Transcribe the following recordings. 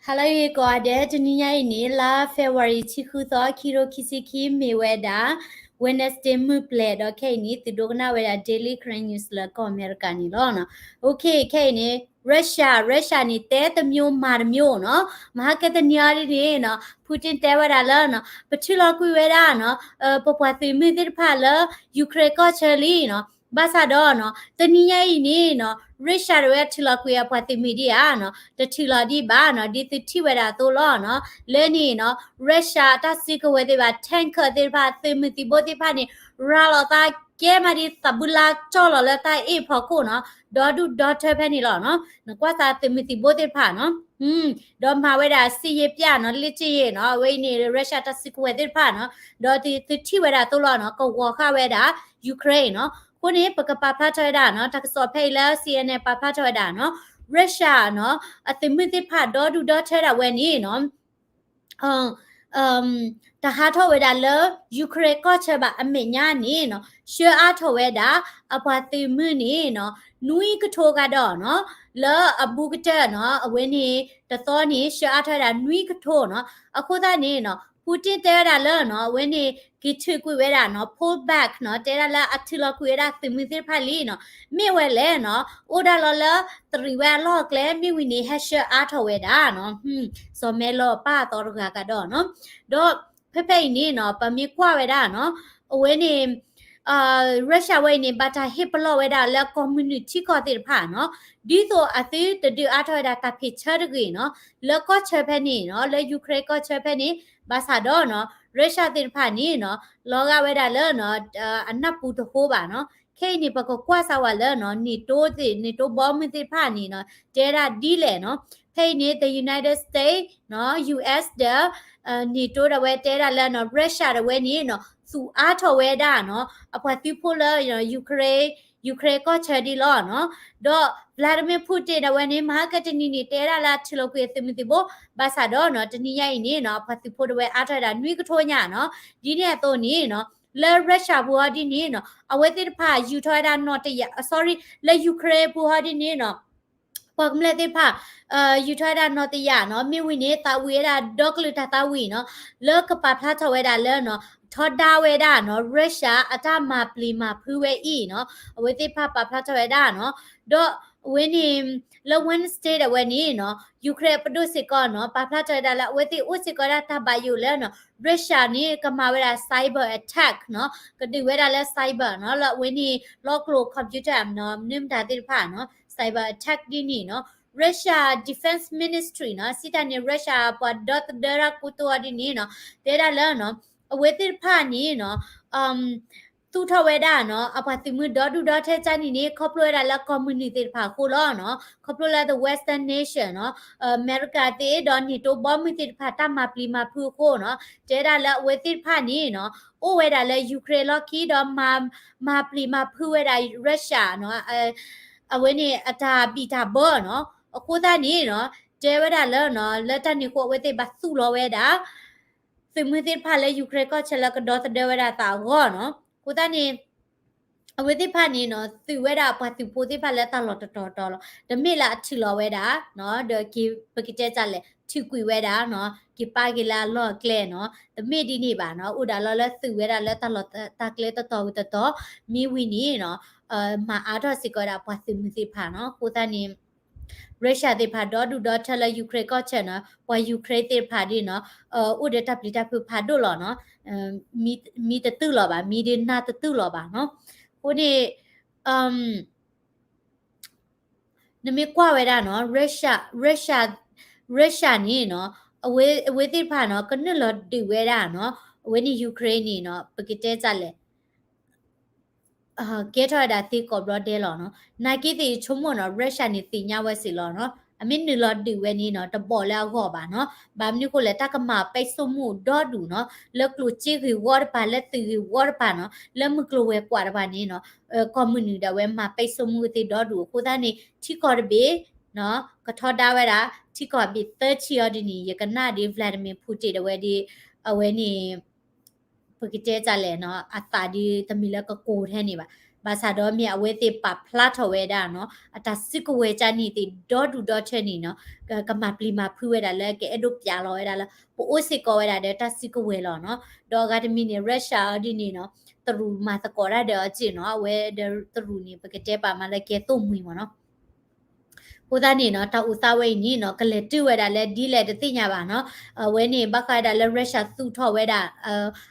ဟါလၢအဂ့ၤကိးဂၤဒဲး, တနံၤညါအံၤန့ၣ် လါ February ဆံဃုသီ ခံကထိခံဆံခံ မ့ၢ်ဝဲဒၣ် Wednesday မုၢ်ပျဲၤဒီး ခဲအံၤန့ၣ် သုဒိကနၣ်ဝဲဒၣ် Daily Karen News လၢကီၢ်အမဲရကၤန့ၣ်လီၤ. Okay, ခဲအံၤန့ၣ် Russia, Russia န့ၣ် တဲတမျိုးမၤတမျိုးနီၤ. မဟါကတနံၤအံၤဒ်န့ၣ်နီၤ Putin တဲဝဲဒၣ်လၢနီၤ ပထံၣ်လီၤကွံာ်ဝဲဒၣ်နီၤ ပပှၤသုးမုၢ်သ့ၣ်တဖၣ်လၢ Ukraine ကီၢ်ဆၢလံနီၤ. ဘၣ်ဆၣ်ဒီးနီၤ တနံၤညါအံၤန့ၣ်နီၤ Russia တဝဲထံၣ်လီၤကွံာ်အပှၤသုးမုၢ်ဒံးဧါနီၤ တထံၣ်လီၤဒံးဘၣ်နီၤ ဒ်သုထံၣ်ဝဲဒၣ်အသိးလီၤနီၤ. လၢန့ၣ်နီၤ Russia အတၢ်စုကဝဲၤသ့ၣ်တဖၣ် tanker သ့ၣ်တဖၣ် သုးမုၢ်သံၣ်ဘိသ့ၣ်တဖၣ်န့ၣ် ရၤလီၤသးကဲမးဒ်သးဘုလါကၠီၣ်လီၤလၢတၢ်အ့ၣ်ဖီခိၣ်နီၤ ဒီဒူၣ်ဒီထၢဖဲန့ၣ်လီၤနီၤ. နကွၢ်သးသုးမုၢ်သံၣ်ဘိသ့ၣ်တဖၣ်နီၤ ဒီးမၤဝဲဒၣ်စစ်ရေးပြနီၤ လေ့ကျင့်ရေးနီၤ အဝဲအံၤန့ၣ် Russia တၢ်စုကဝဲၤသ့ၣ်တဖၣ်နီၤ ဒီးသုထံၣ်ဝဲဒၣ်အသိးလီၤနီၤ ကဝီၤဃာ်ဝဲဒၣ် Ukraine နီၤ. အဃိန့ၣ် ပကပာ်ဖျါထီၣ်ဝဲဒၣ်နီၤ တၢ်ကစီၣ်ဖဲအံၤလၢ C N N ပာ်ဖျါထီၣ်ဝဲဒၣ်နီၤ Russia နီၤ အသုးမုၢ်သ့ၣ်တဖၣ်ဒီဒူၣ်ဒီထၢဒၣ်ဝဲန့ၣ်နီၤ တဟးထီၣ်ဝဲဒၣ်လၢ Ukraine ကီၢ်ဆၢဘၣ်အမဲာ်ညါန့ၣ်နီၤ ဆှၢအါထီၣ်ဝဲဒၣ် အပှၤသုးမုၢ်န့ၣ်နီၤ နွံကထိကဒီးနီၤ လၢအဘူးကတၢၢ်နီၤ အဝဲန့ၣ် တသီန့ၣ် ဆှၢအါထီၣ်ဝဲဒၣ်နွံကထိနီၤ. အဃိသတးန့ၣ်နီၤ Putin တဲဝဲဒၣ်လၢနီၤ အဝဲန့ၣ် က့ၤထုးကွံာ်ဝဲဒၣ်နီၤ pull back နီၤ တဲဒၣ်လၢအထုးလီၤကွံာ်ဝဲဒၣ်သုးမုၢ်သ့ၣ်တဖၣ်လံနီၤ မ့ၢ်ဝဲလဲၣ်နီၤ အိၣ်ဒၣ်လီၤလၢ တရံးဝဲအလီၢ်အကျဲ မ့ၢ်ဝံၤန့ၣ် ဟဲဆှၢအါထီၣ်ဝဲဒၣ်နီၤ စီၤမဲလီၤပၢ်အသီတဂၤကဒီးနီၤ. ဒီးဖဲဖဲအံၤန့ၣ်နီၤ ပမ့ၢ်ကွၢ်ဝဲဒၣ်နီၤ အဝဲန့ၣ် Russia ဝဲအံၤန့ၣ် ဘၣ်တၢ်ဟ့ၣ်ပလီၢ်ဝဲဒၣ်လၢကီၢ်မုၢ်နုာ်ထံကီၢ်သ့ၣ်တဖၣ်နီၤ ဒ်သိးအသုတဒုးအါထီၣ်ဝဲဒၣ်တၢ်ဖံးဆၢတဂ့ၤနီၤ လၢကီၢ်ဆၢဖဲန့ၣ်နီၤ လၢ Ukraine ကီၢ်ဆၢဖဲန့ၣ် ဘၣ်ဆၣ်ဒီးနီၤ Russia သ့ၣ်တဖၣ်န့ၣ်နီၤ လီၤဂာ်ဝဲဒၣ်လၢနီၤ အနၢ်ပူၤတဟိဘၣ်နီၤ. ခဲအံၤန့ၣ် ပကကွၢ်စၢ်ဝဲလၢနီၤ NATO သ့ၣ် NATO ဘီမုၢ်သ့ၣ်တဖၣ်န့ၣ်နီၤ တဲဒၣ်ဒ်လဲၣ်နီၤ. ဖဲအံၤန့ၣ် the United States နီၤ U S ဒီး NATO ဒၣ်ဝဲတဲဒၣ်လၢနီၤ Russia ဒၣ်ဝဲန့ၣ်နီၤ သူၣ်အါထီၣ်ဝဲဒၣ်နီၤ အပှၤသုးဖိလၢ Ukraine Ukraine ကီၢ်ဆၢဒ်လီၤနီၤ. ဒီး Vladimir Putin ဒၣ်ဝဲန့ၣ် မဟါကတနံၤန့ၣ် တဲဒၣ်လၢအထုးလီၤကွံာ်အသုးမုၢ်သံၣ်ဘိ ဘၣ်ဆၣ်ဒီးနီၤ တနံၤညါအံၤန့ၣ်နီၤ အပှၤသုးဖိဒၣ်ဝဲအါထီၣ်ဝဲဒၣ်နွံကထိညါနီၤ. ဒ်န့ၣ်အသိးန့ၣ်နီၤ လၢ Russia ပူၤဟီဒ်န့ၣ်နီၤ အဝဲသ့ၣ်တဖၣ်ယူၤထီၣ်ဝဲဒၣ်နီၣ်တယၢ် sorry လၢ Ukraine ပူၤဟီဒ်န့ၣ်နီၤ ပှၤကမျၢၢ်သ့ၣ်တဖၣ် ယူၤထီၣ်ဝဲဒၣ်နီၣ်တယၢ်နီၤ မ့ၢ်ဝံၤန့ၣ် သးဝံၤဝဲဒၣ်ဒီကလုာ်တၢ်သးဝံၣ်နီၤ လၢကပာ်ဖျါထီၣ်ဝဲဒၣ်လၢနီၤ ထီဒါဝဲဒၣ်နီၤ Russia အတၢ်မၤပျံၤမၤဖုးဝဲအံၤနီၤ အဝဲသ့ၣ်တဖၣ်ပာ်ဖျါထီၣ်ဝဲဒၣ်နီၤ. ဒီးအဝဲန့ၣ် လၢ Wednesday ဒၣ်ဝဲန့ၣ်နီၤ Ukraine ပဒိၣ်စ့ၢ်ကီးနီၤ ပာ်ဖျါထီၣ်ဝဲဒၣ်လၢအဝဲသ့ၣ်အိၣ်စ့ၢ်ကီးဒၣ်တၢ်ဘၣ်ယိၣ်လၢနီၤ Russia န့ၣ် ကမၤဝဲဒၣ် cyber attack နီၤ ကဒုးဝဲဒၣ်လၢ cyber နီၤ လၢအဝဲန့ၣ် လီၢ်ကျိၤ computer နီၤ မနုၤမတၤသ့ၣ်တဖၣ်နီၤ cyber attack ဒ်န့ၣ်နီၤ Russia Defense Ministry နီၤ စံးတၢ်န့ၣ် Russia ပှၤဒီသဒၢတၢ်ကိတိာ်အီၤဒ်န့ၣ်နီၤ တဲဒၣ်လၢနီၤ အဝဲသ့ၣ်တဖၣ်န့ၣ်နီၤ သူၣ်ထီၣ်ဝဲဒၣ်နီၤ အပှၤသုးမုၢ်ဒီဒူၣ်ဒီထၢကၢ်န့ၣ်န့ၣ် ခီဖျိဝဲဒၣ်လၢကီၢ်မုၢ်နုာ်သ့ၣ်တဖၣ်အဃိလီၤနီၤ ခီဖျိလၢ the Western nation နီၤ အမဲရကၤသ့ၣ်ဒီး NATO ဘီမုၢ်သ့ၣ်တဖၣ်တၢ်မၤပျံၤမၤဖုးအဃိနီၤ တဲဒၣ်လၢအဝဲသ့ၣ်တဖၣ်န့ၣ်နီၤ အိၣ်ဝဲဒၣ်လၢ Ukraine လီၢ်ခံဒီး မၤပျံၤမၤဖုးဝဲဒၣ် Russia နီၤ အဝဲန့ၣ်အတၢ်ဘံၣ်တၢ်ဘၢနီၤ အဃိသတးန့ၣ်နီၤ တဲဝဲဒၣ်လၢနီၤ လၢတၢ်န့ၣ်အဃိ အဝဲသ့ၣ်ဘၣ်သူၣ်လီၤဝဲဒၣ် သုးမုၢ်သ့ၣ်တဖၣ်လၢ Ukraine ကီၢ်ဆၢလၢကဒီသဒၢဝဲဒၣ်သးအဂီၢ်နီၤ အဃိသတးန့ၣ် အဝဲသ့ၣ်တဖ၁န့ၣ်နီၤ သုးဝဲဒၣ်ပှၤသုးဖိသ့ၣ်တဖၣ်လၢတၢ်လီၢ်တတီၤတီၤလီၤ. တမ့ၢ်လၢအထုးလီၤဝဲဒၣ်နီၤ ဒီးက့ၤပကတဲတၢ်လဲၣ် ထုးကွံာ်ဝဲဒၣ်နီၤ က့ၤပာ်က့ၤလၢအလီၢ်အကျဲနီၤ တမ့ၢ်ဒ်န့ၣ်ဘၣ်နီၤ အိၣ်ဒၣ်လီၤလၢသုးဝဲဒၣ်လၢတၢ်လီၢ်တၢ်ကျဲတတီၤဝံၤတတီၤ မ့ၢ်ဝံၤန့ၣ်နီၤ မၤအါထီၣ်စ့ၢ်ကီးဝဲဒၣ်ပှၤသုးမုၢ်သ့ၣ်တဖၣ်နီၤ အဃိသတးန့ၣ် Russia သ့ၣ်တဖၣ်ဒီဒူၣ်ဒီထၢလၢ Ukraine ကီၢ်ဆၢနီၤ ပှၤ Ukraine သ့ၣ်တဖၣ်ဒ်နီၤ အိၣ်ဒီးတၢ်ပျံၤတၢ်ဖုးဖးဒိၣ်လီၤနီၤ မံတတုၤလီၤဘၣ် မံဒ်နၢ်တတုၤလီၤဘၣ်နီၤ အဃိန့ၣ် နမ့ၢ်ကွၢ်ဝဲဒၣ်နီၤ Russia Russia Russia န့ၣ်နီၤ အဝဲသ့ၣ်တဖၣ်နီၤ ကနုာ်လီၤဒုးဝဲဒၣ်နီၤ အဝဲန့ၣ် Ukraine န့ၣ်နီၤ ပကတဲတၢ်လဲၣ် ကဲထီၣ်ဝဲဒၣ်သ့ကိးဘျီဒဲးလီၤနီၤ နာ်က့သ့ၣ်ယဆိကမိၣ်နီၤ Russia န့ၣ်သ့ၣ်ညါဝဲစ့ၢ်လီၤနီၤ အမ့ၢ်နုာ်လီၤဒုးဝဲန့ၣ်နီၤ တဘီၣ်လၢအဂီၢ်ဘၣ်နီၤ ဘၣ်မနုၤအဃိလဲၣ် တၢ်ကမၤပိတ်ဆို့မှုဒီဒူၣ်နီၤ လၢကျိၣ်စ့ဂ့ၢ်ဝီတဖၣ် လၢသုးဂ့ၢ်ဝီတဖၣ်နီၤ လၢမုၢ်ကျိၤဝဲၤကွာ်တဖၣ်န့ၣ်နီၤ ကီၢ်မုၢ်နုာ်ဒၣ်ဝဲမၤပိတ်ဆို့မှုသ့ၣ်ဒီဒူၣ်အဃိသတးန့ၣ် ထံကီၢ်တဘ့ၣ် ကထီဒါဝဲဒၣ် ထံကီၢ်ဘ့ၣ်သၢထံအီၤဒ်န့ၣ် ယကနၣ်ဒ် Vladimir Putin ဒၣ်ဝဲဒ် အဝဲန့ၣ် ပကတဲတၢ်လဲၣ်နီၤ အသးဒ်တမ့ၢ်လၢကကိးထဲန့ၣ်ဘၣ် ဘၣ်ဆၣ်ဒီးမ့ၢ်အဝဲသ့ၣ်ပာ်ဖျါထီၣ်ဝဲဒၣ်နီၤ အတၢ်စုကဝဲၤကၢ်န့ၣ်သ့ၣ်ဒီဒူၣ်ဒီထၢန့ၣ်နီၤ ကမၤပျံၤမၤဖုးဝဲဒၣ်လၢ ကအဲၣ်ဒိးပျဲလီၤဝဲဒၣ်လၢ ပအိၣ်စ့ၢ်ကီးဝဲဒၣ်ဒီးတၢ်စုကဝဲၤလီၤနီၤ. ဒီးအဂၤတမံၤန့ၣ် Russia အီၤဒ်န့ၣ်နီၤ တရူးမၤသကိးတၢ်ဒီးအီၤစ့ၢ်နီၤ အဝဲဒီးတရူးန့ၣ် ပကတဲပာ်မးလၢကဲသိၣ်မှံၤမ့ၢ်နီၤ အဃိသတးန့ၣ်နီၤ တၢ်အိၣ်သးဝဲအံၤန့ၣ်နီၤ ကလဲၤတုၤဝဲဒၣ်လၢဒ်လဲၣ်တသ့ၣ်ညါဘၣ်နီၤ. အဝဲန့ၣ် ဘၣ်ဃးဝဲဒၣ်လၢ Russia သူၣ်ထီၣ်ဝဲဒၣ်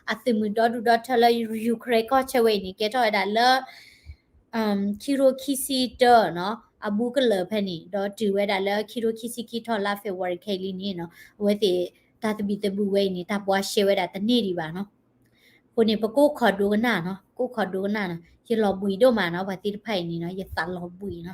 အသုးမုၢ်ဒီဒူၣ်ဒီထၢလၢ Ukraine ကီၢ်ဆၢဝဲအံၤန့ၣ် ကဲထီၣ်ဝဲဒၣ်လၢ ခံထိခံဆံတၢနီၤ အဘူးကလၢာ်ဖဲန့ၣ် ဒီးတုၤဝဲဒၣ်လၢခံထိခံဆံခံထီၣ်လါ February ခဲအံၤလံန့ၣ်နီၤ အဝဲသ့ၣ်တၢ်သဘံၣ်သဘုၣ်ဝဲအံၤန့ၣ် တၢ်ဘှါရှဲဝဲဒၣ်တန့ၢ်ဒံးဘၣ်နီၤ. အဃိန့ၣ် ပကိးခီၣ်ဒိကနၣ်နီၤ ကိးခီၣ်ဒိကနၣ်နီၤ ယလီၤဘှံးဒိၣ်မးနီၤ ပှၤသ့ၣ်တဖၣ်အံၤန့ၣ်နီၤ ယသးလီၤဘှံးနီၤ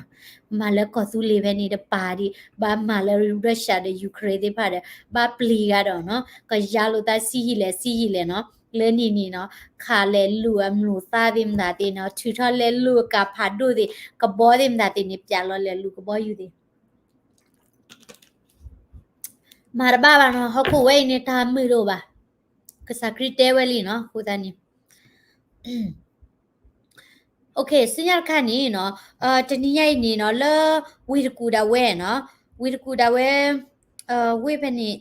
မၤလၢကီၢ်သူလ့ၤဖဲန့ၣ်တပၤဒံး ဘၣ်မၤလၢ Russia ဒီး Ukraine သ့ၣ်တဖၣ်ဒီး ဘၣ်ပျံၤဂၤဒီးနီၤ ကယါလိာ်သးဆံးယံာ်လဲၣ်ဆံးယံာ်လဲၣ်နီၤ လၢန့ၣ်န့ၣ်နီၤ ခးလဲၤလူၤအမျိာ်သၣ်သ့ၣ်မတၤသ့ၣ်နီၤ ထုးထီၣ်လဲၤလူၤအကးဖးဒိၣ်သ့ၣ် ကဘီသ့ၣ်မတၤသ့ၣ်န့ၣ် ပျဲလီၤလဲၤလူၤကဘီယူၤသ့ၣ် မၤတဘၣ်ဘၣ်နီၤ ဟီၣ်ခိၣ်ဝဲအံၤန့ၣ် တၢ်မုာ်တအိၣ်ဘၣ် ကစၢ်ခရံာ်တဲဝဲလံနီၤ အဃိသတးန့ၣ် စံညါတခါန့ၣ်နီၤ တနံၤညါအံၤန့ၣ်နီၤ လၢဝ့ၢ်တကူၣ်ဒၣ်ဝဲနီၤ ဝ့ၢ်တကူၣ်ဒၣ်ဝဲ ဝ့ၢ်ဖဲန့ၣ်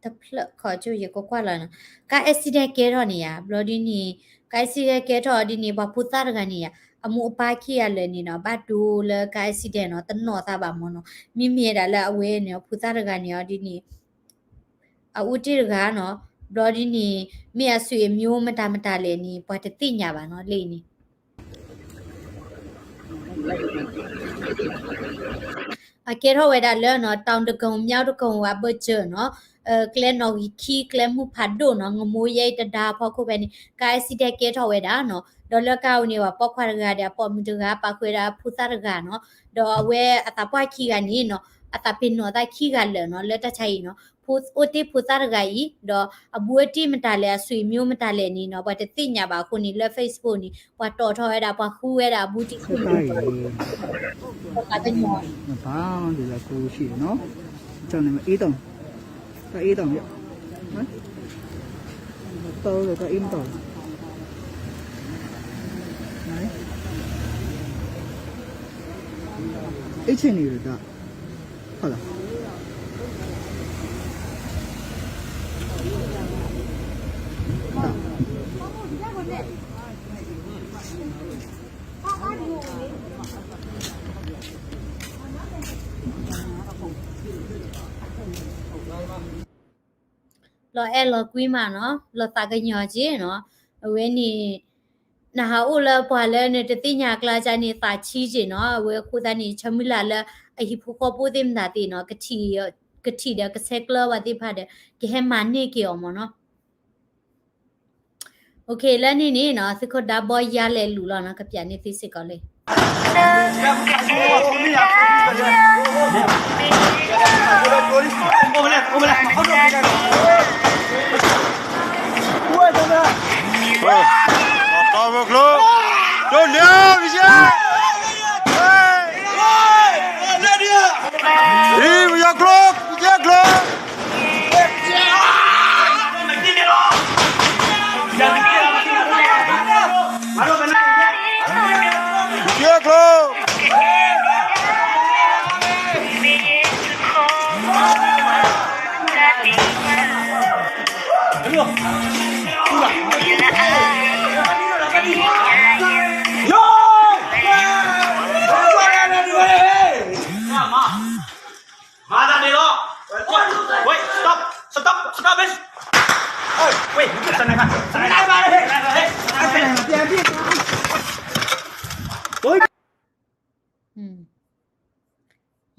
တဖျၢၣ်ခီၣ်ကၠိယကကွၢ်လီၤနီၤ ကါ accident ကဲထီၣ်န့ၣ်ယါ ဘျီဒ်န့ၣ် ကါ accident ကဲထီၣ်ဒ်န့ၣ် ပှၤဖိသၣ်တဂၤန့ၣ်ယါ အမိၢ်အပၢ်ခံဂၤလၢာ်န့ၣ်နီၤ ဘၣ်ဒိလၢကါ accident နီၤ တနီၣ်သးဘၣ်မ့ၢ်နီၤ မ့မ့ၢ်ဒၣ်လၢအဝဲန့ၣ် ဖိသၣ်တဂၤန့ၣ်အီၤဒ်န့ၣ် အအိၣ်တ့ၢ်တဂၤနီၤ ဘျီဒ်န့ၣ် မ့ၢ်အဆွေမျိုးမတၤမတၤလဲၣ်န့ၣ် ပှၤတသ့ၣ်ညါဘၣ်နီၤ လၢအံၤန့ၣ် အကဲထီၣ်ဝဲဒၣ်လၢနီၤ တောင်ဒဂုံ မြောက်ဒဂုံ အဘၢၣ်စၢၤနီၤ ကျဲနီၣ်ဂံၢ်ခံ ကျဲမုၢ်ဖးဒိၣ်နီၤ ငမိယဲအံၤတဒါဖီခိၣ်ဖဲန့ၣ် ကါ accident ကဲထီၣ်ဝဲဒၣ်နီၤ ဒီးလၢကါအိၣ်န့ၣ် ပှၤပိာ်ခွါတဂၤဒီး အပိာ်မုၣ်တဂၤ ပာ်ဃုာ်ဝဲဒၣ်ဖိသၣ်တဂၤနီၤ ဒီးအဝဲအသးပှၢ်ခံဂၤန့ၣ်နီၤ အသးပ့ၤနီၣ်သးခံဂၤလၢာ်နီၤ လၢတၢ်ဆါအံၤနီၤ ဖိအိၣ်တ့ၢ်ဖိသၣ်တဂၤအံၤ ဒီးအဘူးအတံၢ်မတၤလဲၣ် အဆွေမျိုးမတၤလဲၣ်န့ၣ်နီၤ ပှၤတသ့ၣ်ညါဘၣ်အဃိန့ၣ် လၢ Facebook န့ၣ် ပှၤတီၣ်ထီၣ်ဝဲဒၣ် ပှၤဃုဝဲဒၣ်အဘူးတံၢ်ခိၣ်န့ၣ် ပှၤသးကညီၤ မ့ၢ်ပာ်လီၤဒ်လၢကျိချံနီၤ ကန့ၣ်မ့ၢ်အ့ၣ်တီၢ် တၢ်အ့ၣ်တီၢ်မ့ၢ် တီၢ်တၢ်အ့ၣ်မတီၢ်လီၤ အ့ၣ်ဆ့ၣ်န့ၣ်တၢ် ဟီၣ်လီၤ လီၤအဲၣ်လီၤကွံမးနီၤ လီၤသးကညီၤက့နီၤ အဝဲန့ၣ် နဟးအိၣ်လၢပှၤလၢနတသ့ၣ်ညါအကျါကန့ၣ် သးဆံးက့နီၤ အဝဲအဃိသတးန့ၣ် ဆၢမုၢ်လၢ်လၢအဟံၣ်ဖိဃီဖိသ့ၣ်မတၤသ့ၣ်နီၤ ကထံၣ်ဒီးကဆဲးကျၢပှၤသ့ၣ်တဖၣ်ဒီး ကဟဲမၤန့ၢ်က့ၤအီၤမ့ၢ်နီၤ လၢန့ၣ်န့ၣ်နီၤ သုးခိၣ်ဒါဘီယါလဲၤလူၤလီၤနီၤ ကပျးန့ၢ်သုစ့ၢ်ကီးလံ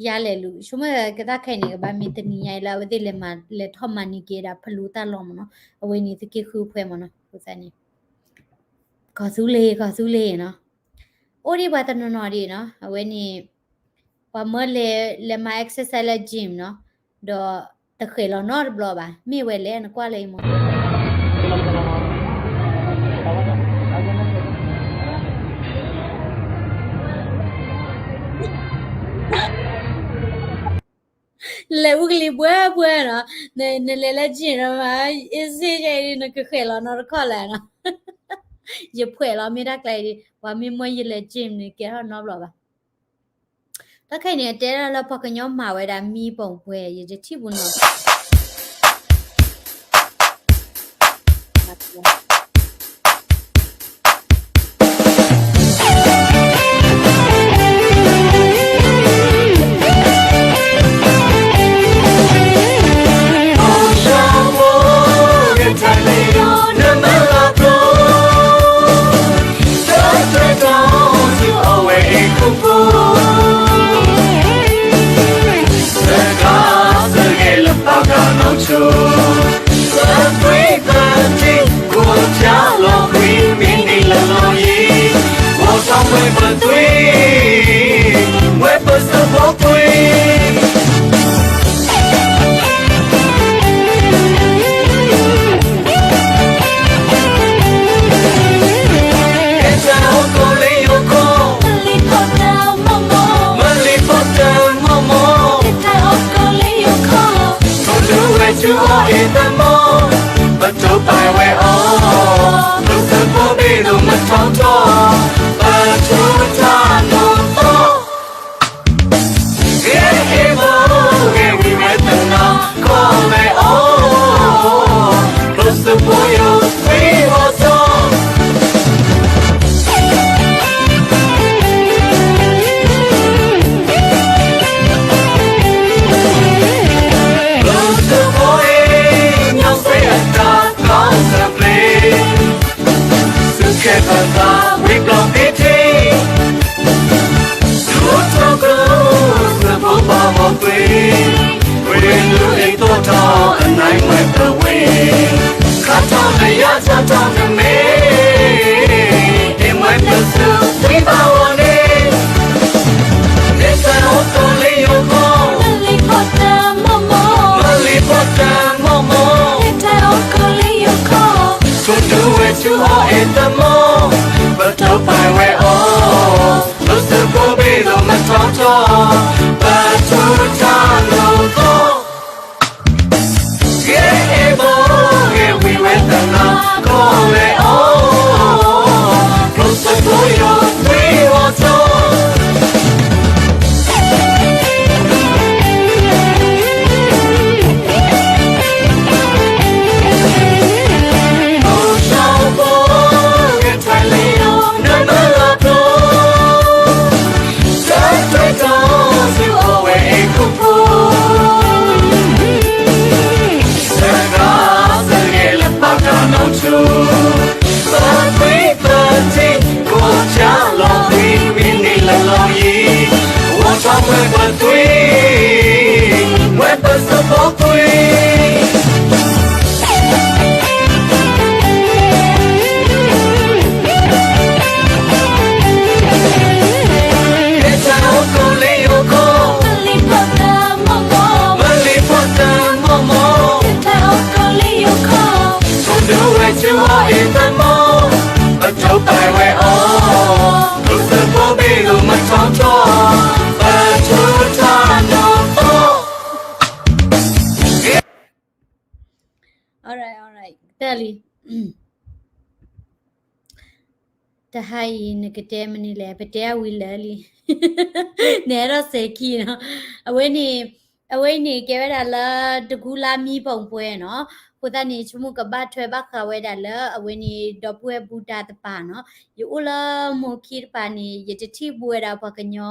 ယါလဲၤလူၤ ဆိကမိၣ်ကသးခဲအံၤန့ၣ် ကဘၣ်မ့ၢ်တနံၤညါအံၤလၢအဝဲသ့ၣ်လဲၤမၤ လဲၤထီၣ်မၤန့ၢ်က့ၤဒၣ်ဖလူတၢ်လီၢ်မ့ၢ်နီၤ အဝဲန့ၣ်သုးက့ဃုဖှဲမ့ၢ်နီၤ အဃိသတးန့ၣ် ကီၢ်သူလ့ၤ ကီၢ်သူလ့ၤနီၤ အိၣ်ဒံးပှၤတနီၤနီၤဒံးနီၤ အဝဲန့ၣ် ပှၤမၢလဲၤ လဲၤမၤ exercise လၢ gym နီၤ ဒီးတဃဲၤလီၤနီတဘျီဘၣ် မ့ၢ်ဝဲလဲၣ် နကွၢ်လၢအံၤမ့ၢ် လဲၤအူကလံၤဘှဲဘှဲနီၤ နလဲၤလၢ gym နီၤ မၤ exercise ယဲအံၤ နကဃဲၤလီၤနီတခီၣ်လဲၣ်နီၤ ယဖှဲးလီၤမ့ၢ်တၢ်ကျါအံၤ, ပှၤမ့ၢ်မၢယလဲၤ gym န့ၣ် ကဲထီၣ်နီတဘျီဘၣ်. တၢ်ခဲအံၤန့ၣ် အတဲဒၣ်လၢပှၤကညီမၤဝဲဒၣ်မံပူၤပှဲၤ ယတထံၣ်ပူၤနီၤ. Alright, alright, တၢ်လံ. တဟါအံၤ နကတဲမနုၤလဲၣ်, ပတဲအဝံၤလၢာ်လံ. နအဲၣ်ဒိးစဲးခံနီၤ. အဝဲန့ၣ်, အဝဲအံၤန့ၣ် ကဲဝဲဒၣ်လၢတကူလါမံပူၤပှဲၤနီၤ. အဃိသတးန့ၣ် ဆိကမိၣ်ကဘၣ်ထွဲဘၣ်ဃးဝဲဒၣ်လၢ အဝဲန့ၣ် ဒီပုၢ်ဝဲၢ်ဘူၣ်တၢ်တပၤနီၤ. ယအိၣ်လၢမိၢ်ခံတပၤန့ၣ် ယတထံၣ်ဘူးဝဲဒၣ်ပှၤကညီ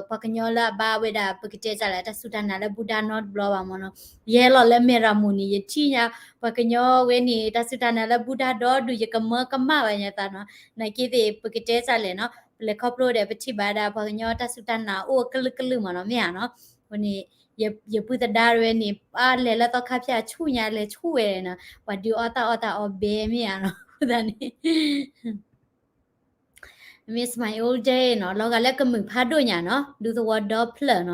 ပှၤကညီလၢအဘါဝဲဒၣ် ပကတဲဒ်လဲၣ် တၢ်စူၢ်တၢ်နာ်လၢဘူၣ်တၢ်နီတဘျီဘၣ်မ့ၢ်နီၤ. ယဟဲလီၤလၢမဲၢ်ရမူၤန့ၣ် ယထံၣ်ညါ ပှၤကညီဝဲန့ၣ် တၢ်စူၢ်တၢ်နာ်လၢဘူၣ်တၢ်ဒီဒူၣ် ယကမၢကမၣ်ဘၣ်ညါသးနီၤ. နာ်က့သ့ၣ် ပကတဲဒ်လဲၣ်နီၤ, ပလဲၤခီဖျိဒီး ပထံၣ်ဘၣ်ဒၣ်ပှၤကညီတၢ်စူၢ်တၢ်နာ်အိၣ်ကလုာ်ကလုာ်မ့ၢ်နီၤ မ့ၢ်ဧါနီၤ. အဃိန့ၣ် ယပုၢ်သဒါဝဲန့ၣ် ပလဲၤလၢသီခါဖၠၣ်ဆူၣ်ညါ လဲၤဆူၣ်ဝဲနီၤ, ပှၤဒုးအီၣ်တၢ်အီၣ်တၢ်အီဘဲမ့ၢ်ဧါနီၤ. အဃိသတးန့ၣ် မ့ၢ် smile all day နီၤ, လီၤဂာ်လၢကမုာ်ဖးဒိၣ်ညါနီၤ, ဒူသဝီဒီဖျၢၣ်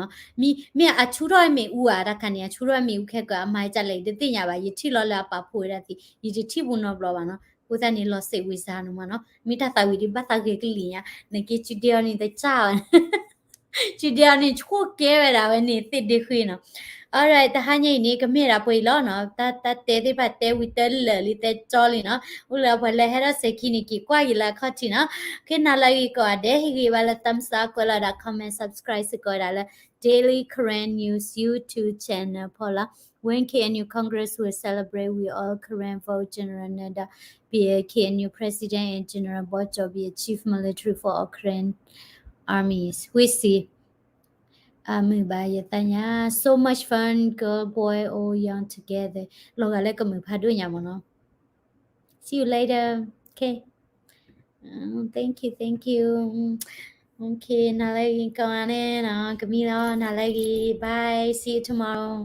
နီၤ. မ့ၢ်, မ့ၢ်အဆူၣ်ထီၣ်မ့ၣ်အူဧါ, တၢ်ခါန့ၣ် အဆူၣ်ထီၣ်မ့ၣ်အူခဲကၢ အမၤဒ်လဲၣ် ယတသ့ၣ်ညါဘၣ်, ယထံၣ်လီၤလၢအပာ်ဖှိၣ်ဝဲဒၣ်သ့ၣ်, ယတထံၣ်ဘူးနီတဘျီဘၣ်နီၤ. အဃိသတးန့ၣ် လီၤစိတ်ဝင်စားနီၤမ့ၢ်နီၤ, မ့ၢ်တၢ်သးဝံၣ်ဒံးဘၣ်သးဂဲၤကလံၤညါ, နာ်က့ဆူဒ့အီၤန့ၣ်တစၢ်ဘၣ် ဆူဒ့အီၤန့ၣ် ဆိၣ်ကဲဝဲဒၣ်ဝဲန့ၣ် သ့ၣ်ဒ့ဃ့နီၤ. Alright, တဟါညါအံၤန့ၣ် ကမ့ၢ်ဒၣ်ပှဲၤအံၤလီၤနီၤ. တၢ်တဲသ့ၣ်တဖၣ်တဲဝံၤတလၢာ်လံ တဲကၠီလံနီၤ. အိၣ်လၢပှၤလၢဟဲထီၣ်စဲၤခံန့ၣ် က့ၤကွၢ်က့ၤလၢအခီၣ်ထံးနီၤ. က့ၤနၤလၢဂ့ၤကိးဂၤဒဲး ဟ့ၣ်ဂံၢ်ဘါလၢ thumbs up ကွဲးလီၤဒၣ် comment, subscribe စ့ၢ်ကီးဝဲဒၣ်လၢ Daily Karen News YouTube channel ဖီလာ်. When K N U Congress will celebrate, we all Karen vote General Nada be a K N U President and General ဘီကၠီ be a Chief Military for all Karen Armies. ဝံစံ အမုာ်ဘၣ်ယသးညါ so much fun, girl, boy, old, young together. လီၤဂာ်လၢကမုာ်ဖးဒိၣ်ညါမ့ၢ်နီၤ. See you later. Okay. Mm, thank you, thank you. Mm, okay, နၤလၢဂ့ၤကိးဂၤန့ၣ်နီၤ, ကမံလီၤ, နၤလၢဂ့ၤ, bye, see you tomorrow.